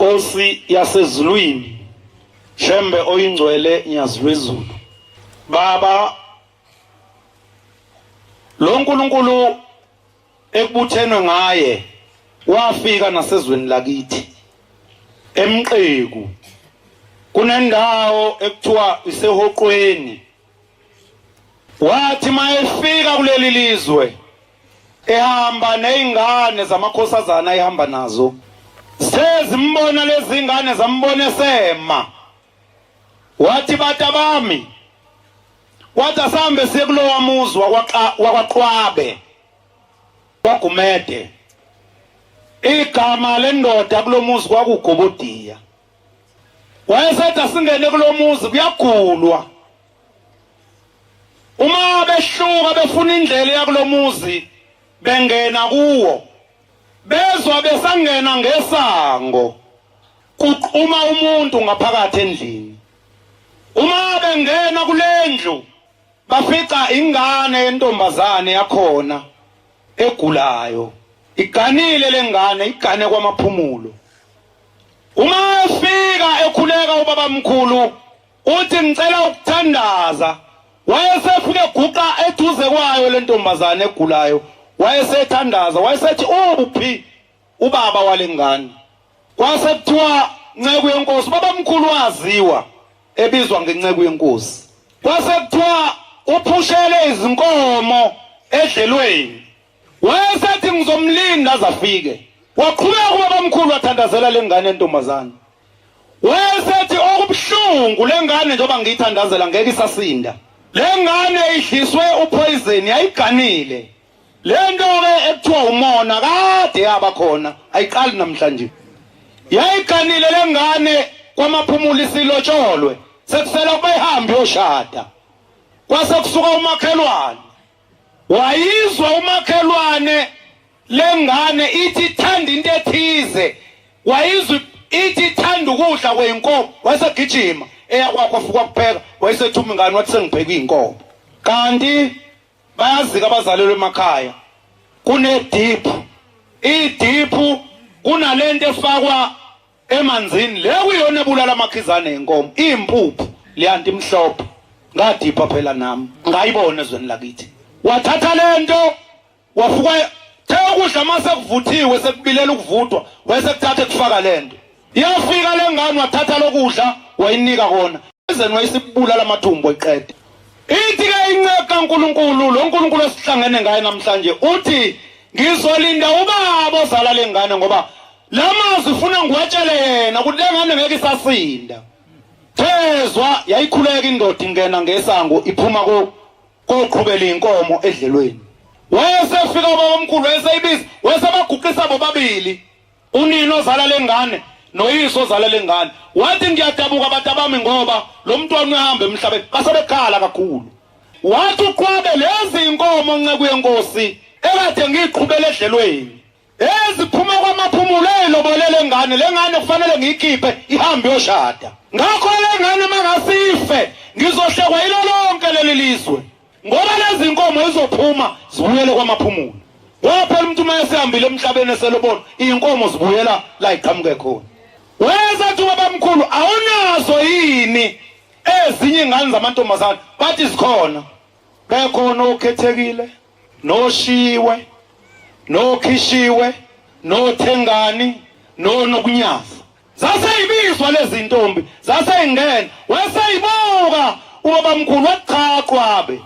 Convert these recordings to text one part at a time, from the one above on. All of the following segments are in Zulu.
Nkosi yasezulwini, Shembe oyingcwele Nyazi lwezulu. Baba, lo nkulunkulu ekubuthenwe ngaye wafika nasezweni lakithi emqeku kunendawo ekuthiwa isehoqweni. Wathi mayefika kuleli lizwe ehamba nezingane zamakhosazana ayihamba nazo, sezimbona lezi ngane zambona esema, wathi bata bami, wathi asambe siye kulowa muzi wakwaQwabe kwaGumede. Igama lendoda kulomuzi kwakugobodiya. Wayesethi asingene kulomuzi kuyagulwa. Uma behluka befuna indlela yakulomuzi bengena kuwo, bezwa besangena ngesango kuqhuma umuntu ngaphakathi endlini. Uma bengena kulendlu bafica ingane yentombazane yakhona egulayo, iganile lengane, igane kwamaphumulo. Uma efika ekhuleka ubabamkhulu uthi ngicela ukuthandaza, wayesefike eguqa eduze kwayo le ntombazane egulayo, wayesethandaza, wayesethi uphi ubaba walengane? Kwase kuthiwa nceku yenkosi, babamkhulu waziwa ebizwa ngenceku yenkosi. Kwase kuthiwa uphushele izinkomo edlelweni, wayesethi ngizomlinda azafike. Waqhubeka ubabamkhulu wathandazela lengane yentombazane, wayesethi okubuhlungu lengane njengoba ngiyithandazela ngeke isasinda, lengane idliswe upoison, yayiganile. Lento ke ekuthiwa umona kade yaba khona, ayiqali namhlanje. Yayiganile lengane kwamaphumulo isilotsholwe, sekusela ukuba ihambe yoshada. Kwase kusuka umakhelwane, wayizwa umakhelwane lengane ithi ithanda into ethize, wayizwa ithi ithanda ukudla kweyinkomo, wayesegijima eya kwakho afika kupheka, wayesethuma ingane wathi sengipheka iy'nkomo. Kanti bayazika abazalelwe emakhaya, kunediphu, idiphu kunalento efakwa emanzini le kuyona ebulala amakhizane enkomo, impuphu leyanto imhlophe. Ngadipha phela nami ngayibona ezweni lakithi. Wathatha lento wafuka the ukudla mase kuvuthiwe sekubilela ukuvuthwa, wayesekuthatha ekufaka lento. Yafika lengane wathatha lokudla wayinika kona, ezeni wayesibulala amathumbu eqede. Ithi ke inceku kaNkulunkulu, lo Nkulunkulu esihlangene ngaye namhlanje, uthi ngizolinda ubaba ozala lengane ngoba lamazwi ufuna ngiwatshele yena ukuthi lengane ngeke isasinda. Thezwa yayikhuleka indoda ingena ngesango iphuma ko koqhubela inkomo edlelweni. Wayesefika ubaba omkhulu wayeseyibiza, wayesebaguqisa bobabili, unina ozala lengane noyise ozala lengane. Wathi ngiyadabuka batabami ngoba lo mntwana uyahamba emhlabeni. Basebekhala kakhulu. Wathi uqwabe lezi inkomo nceku yenkosi ekade ngiyiqhubela edlelweni eziphuma kwamaphumulo eyilobole lengane, lengane kufanele ngiyikhiphe ihambe yoshada. Ngakho lengane mangasife ngizohlekwa yilo lonke leli lizwe ngoba lezi nkomo izophuma zibuyele kwamaphumulo. Ngoba phela umuntu uma esehambile emhlabeni eselobona iy'nkomo zibuyela la iqhamuke khona. Wayesethi ubabamkhulu awunazo yini ezinye iy'ngane zamantombazane? Bathi zikhona. Bekhona okhethekile noshiwe nokhishiwe nothengani nonokunyaza. Zaseyibizwa lezi ntombi, zaseyingena, waseyibuka ubabamkhulu wathi cha qwabe,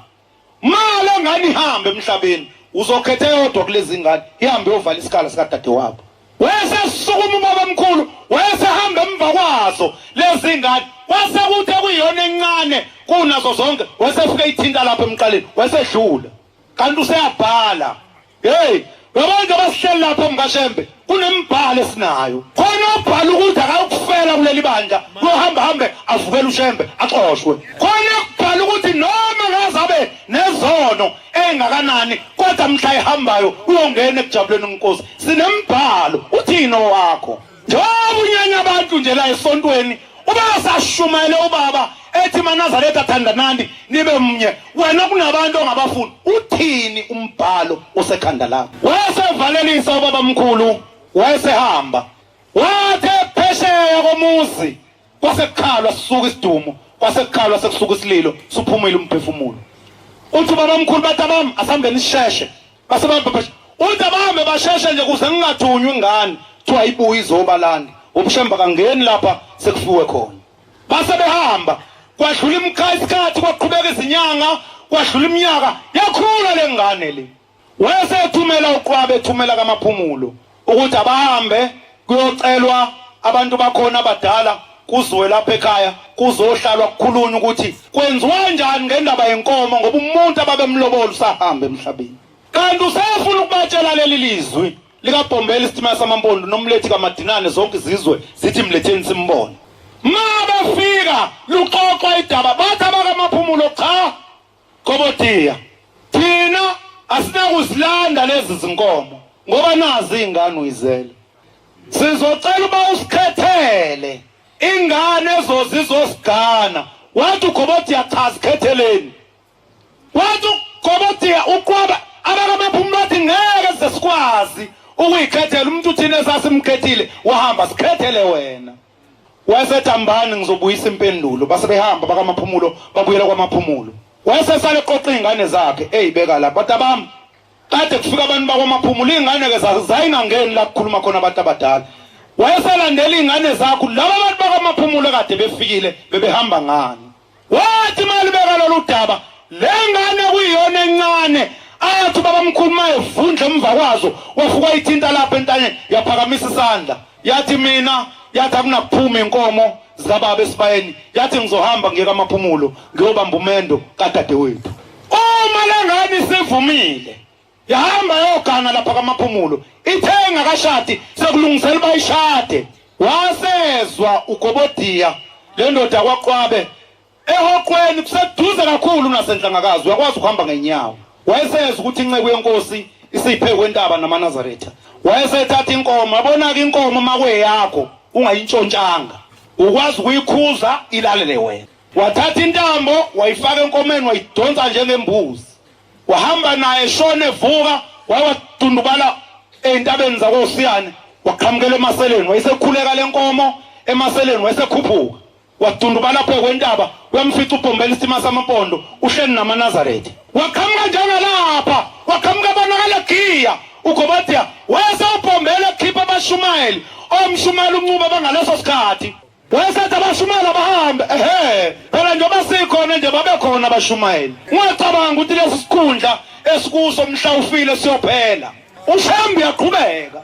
ma le ngane ihambe emhlabeni uzokhetha eyodwa kulezi ngane ihambe yovala isikhala sikadadewabo. Wayesesukuma ubabamkhulu, wayesehamba emva kwazo lezi ngane, kwase kuthi kuyiyona encane kunazo zonke, wayesefike ithinta lapho emqaleni, wayesedlula kanti useyabhala. Hey, uyabona nje abasihleli lapha mkaShembe, kunembhalo esinayo khona obhala ukuthi akayokufela kuleli bandla, kuyohamba hambe avukele uShembe axoshwe. Khona kubhala ukuthi noma ngazabe nezono engakanani kodwa mhla ehambayo uyongena ekujabuleni inkosi. Sinembhalo uthini owakho? Njengoba unyanya abantu nje la esontweni, ubasashumayele ubaba ethi maNazaretha thandanani nibe mnye, wena kunabantu ongabafuni, uthini umbhalo osekhanda lakho? Wayesevalelisa ubaba mkhulu, wayesehamba wathi phesheya. kulomuzi kwasekukhalwa sisuka isidumo, kwasekukhalwa sekusuka isililo, suphumile umphefumulo. Uthi ubaba omkhulu bathi abami asihambeni sisheshe. Base bahamba uthi abahambe basheshe nje kuze ngingathunywa ingane kuthiwa ibuye izobalanda. Ubushemba kangeni lapha sekufiwe khona. Base behamba kwadlula imikha isikhathi kwaqhubeka izinyanga kwadlula iminyaka yakhula le ngane le. Wayesethumela uQwabe ethumela kaMaphumulo ukuthi abahambe kuyocelwa abantu bakhona abadala kuziwe lapha ekhaya kuzohlalwa kukhulunywa ukuthi kwenziwa njani ngendaba yenkomo ngoba umuntu ababemlobola usahamba emhlabeni. Kanti usefuna ukubatshela leli lizwi likaBhombela isitimela samampondo nomlethi kaMadinane zonke izizwe zithi mletheni simbone. Ma befika luxoxwa idaba bathi abakaMaphumulo cha Kobodiya, thina asinakuzilanda lezi zinkomo ngoba nazi izingane uyizele. Sizocela uba usikhethele ingane ezozizosigana. Wathi uGobodiya cha zikhetheleni. Wathi uGobodiya uqwaba abakamaphumulo bathi ngeke size sikwazi ukuyikhethela umuntu thina esasimkhethile wahamba sikhethele wena. Wayesethi hambani ngizobuyisa impendulo. Base behamba bakamaphumulo babuyela kwamaphumulo. Wayesesale qoqa izingane zakhe eyibeka lapha. Bathi abami kade kufika abantu bakwamaphumulo izingane ke zayingangeni la kukhuluma khona abantu abadala. Wayeselandela izingane zakhe laba abantu bakwamaphumulo kade befikile bebehamba ngani. Wathi malibeka lolu daba le ngane kuyiyona encane athi ubabamkhulu mayevundla emva kwazo wafuka ithinta lapha entanyeni yaphakamisa isandla yathi mina yathi akunakuphuma inkomo zikababa esibayeni yathi ngizohamba ngiye kamaphumulo ngiyobamba umendo kadadewethu uma le ngane isivumile yahamba yogana lapha kamaphumulo ithe ingakashadi sekulungisela uba ishade wasezwa ugobodiya le ndoda kwaqwabe ehoqweni kuseduze kakhulu nasenhlangakazi uyakwazi ukuhamba ngenyawo wayesezwa ukuthi inceku yenkosi isiphe kwentaba namaNazaretha wayesethatha inkomo yabona-ke inkomo makweyakho ungayintshontshanga ukwazi ukuyikhuza ilalele wena wathatha intambo wayifaka enkomeni wayidonsa njengembuzi wahamba naye shona evuka wayewadundubala ey'ntabeni zakosiyane waqhamukela emaseleni wayesekhuleka le nkomo emaseleni wayesekhuphuka wadundubala phe kwentaba uyamfica ubhombela isitima samampondo uhleli namanazaretha waqhamuka njengalapha waqhamuka bonakala giya ugobadiya wayesewubhombela ekhipha abashumayeli omshumayela uncuba bangaleso sikhathi Wayesethi abashumayeli abahambe ehe phela njengoba sikhona nje babekhona abashumayeli ungacabanga ukuthi lesi sikhundla esikuso mhla ufile siyophela uShembe uyaqhubeka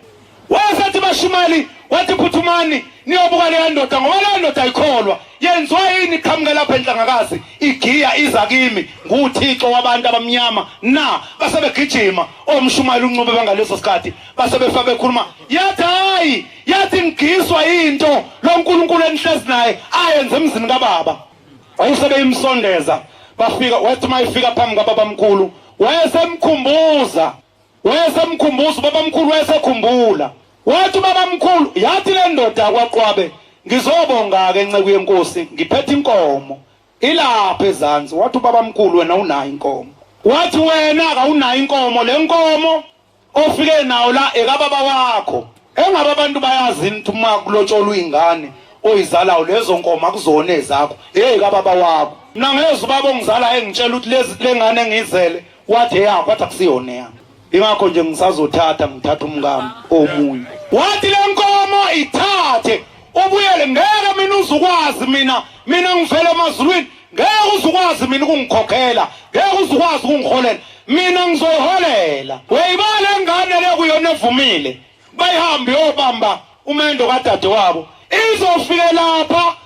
wayesethi bashumayeli wathi phuthumani niyobuka leya ndoda ngoba leya ndoda ayikholwa yenziwa yini iqhamuke lapha enhlangakazi igiya iza kimi nguthixo wabantu abamnyama na base begijima omshumayeli uncube bangaleso sikhathi base befa bekhuluma yathi hayi yathi ngigiswa into lo nkulunkulu enihlezi naye ayenze emzini kababa wayesebeyimsondeza bafika wathi uma ifika phambi kababamkhulu wayesemkhumbuza wayesemkhumbuza ubabamkhulu wayesekhumbula wathi ubabamkhulu yathi le ndoda kwaqwabe ngizobonga-ke nceku yenkosi ngiphethe inkomo ilapha ezansi wathi ubabamkhulu wena unayo inkomo wathi wena kawunayo inkomo le nkomo ofike nawo la ekababa wakho engabe abantu bayazi ukuthi uma kulotsholwa ingane oyizalayo lezo nkomo akuzona ezakho hey kababa wakho mina ngezwe ubaba ongizala engitshela ukuthi lezi lengane engiyizele wathi eyakho wathi akusiyona eyami ingakho nje ngisazothatha ngithatha umkami omunye wathi le nkomo ithathe ubuyele ngeke mina uzukwazi mina mina ngivele emazulwini ngeke uzukwazi mina ukungikhokhela ngeke uzukwazi ukungiholela mina ngizoyiholela uyayibona le ngane le kuyona evumile bayihambe yobamba umendo kadade wabo izofike lapha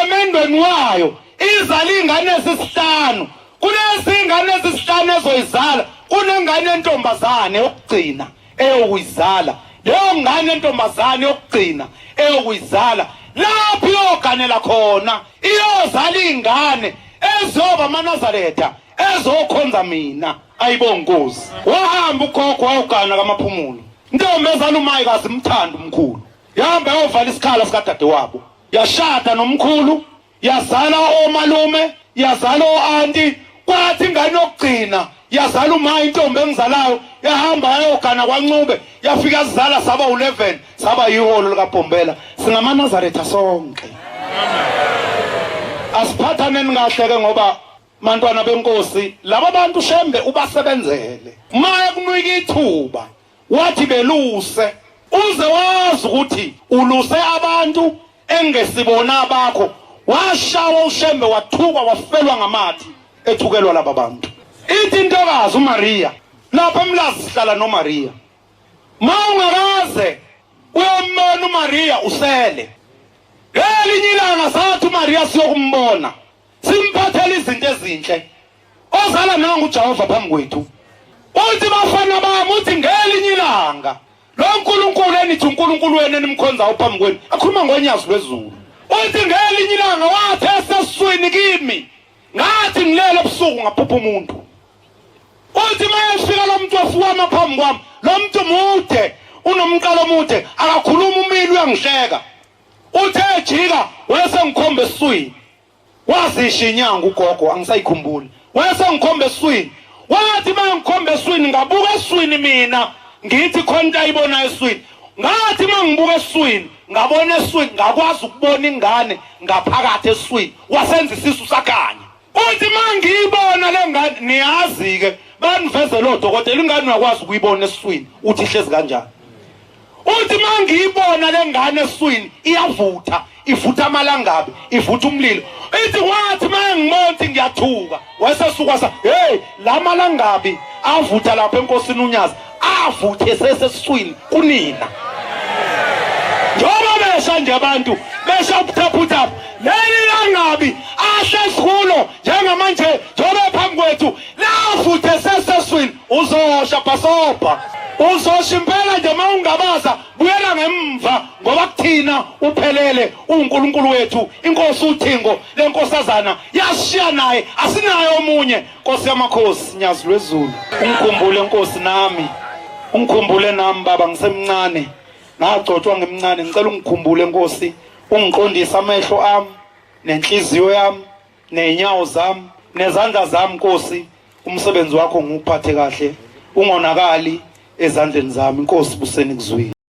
emendweni wayo izala ingane ezisihlanu kulezi ingane ezisihlanu ezoyizala kunengane entombazane yokugcina eyokuyizala leyo ngane entombazane yokugcina eyokuyizala lapho iyoganela khona iyozala ingane ezoba amanazaretha ezokhonza mina ayibonga inkosi wahamba ugogo wayogana kamaphumulo intombi ezala umayi kazi imthanda umkhulu yahamba yayovala isikhala sikadadewabo yashada nomkhulu yazala omalume yazala o-anti kwathi ingane yokugcina yazala uma intombi engizalayo yahamba yayogana kwancube yafika yazala saba u-11 saba yiholo likabhombela SingamaNazaretha sonke. Asiphathaneni kahle ke ngoba bantwana benkosi laba bantu Shembe ubasebenzele. Maye kunika ithuba wathi beluse uze wazi ukuthi uluse abantu engesibona abakho washawa uShembe wathukwa wafelwa ngamathi ethukelwa laba bantu. Ithi intokazi uMaria lapha eMlazi sihlala noMaria. Ma ungakaze uyombona uMaria usele. Ngelinye ilanga sathi uMaria siyokumbona simphathele izinto ezinhle. Ozala nangu uJehova phambi kwethu. Uthi bafana bami uthi ngelinye ilanga lo nkulunkulu enithi uNkulunkulu wenu enimkhonzayo phambi kwenu akhuluma ngonyazi lwezulu. Uthi ngelinye ilanga wathi eseswini kimi ngathi ngilele ebusuku ngaphupha umuntu. Uthi mayefika lo muntu wafukama phambi kwami, lo muntu mude, unomqalo omude, akakhuluma umile uyangihleka. Uthe ejika wayesengikhomba esiswini. Wazisho inyanga ugogo angisayikhumbuli. Wayesengikhomba esiswini. Wathi mangikhomba esiswini ngabuka esiswini mina ngithi khona into ayibona esiswini. Ngathi mangibuka esiswini ngabona esiswini ngakwazi ukubona ingane ngaphakathi esiswini. Wasenza isisu sakhanya. Uthi mangiyibona le ngane niyazi ke banivezela odokotela ingane uyakwazi ukuyibona esiswini uthi ihlezi kanjani. Uthi mangiyibona le ngane esiswini iyavutha ivutha amalangabi ivutha umlilo. Ithi wathi mangibona ngiyathuka wayesesuka sa hey la malangabi avutha lapha enkosini uNyazi avuthe sesesiswini kunina. Njengoba besha nje abantu besha ubuthaphuthaphu leli langabi ahlezi kulo njengamanje njengoba phambi kwethu lafuthe seseswini uzosha bhasobha uzosha impela nje uma ungabaza buyela ngemva ngoba kuthina uphelele uNkulunkulu wethu inkosi uThingo lenkosazana yashiya naye asinaye omunye Nkosi yamakhosi nyazi lwezulu ungikhumbule nkosi nami ungikhumbule nami baba ngisemncane ngagcotshwa ngimncane ngicela ungikhumbule nkosi ungiqondise amehlo ami nenhliziyo yami nezinyawo zami nezandla zami nkosi umsebenzi wakho ngiwuphathe kahle ungonakali ezandleni zami inkosi buseni kuzwile.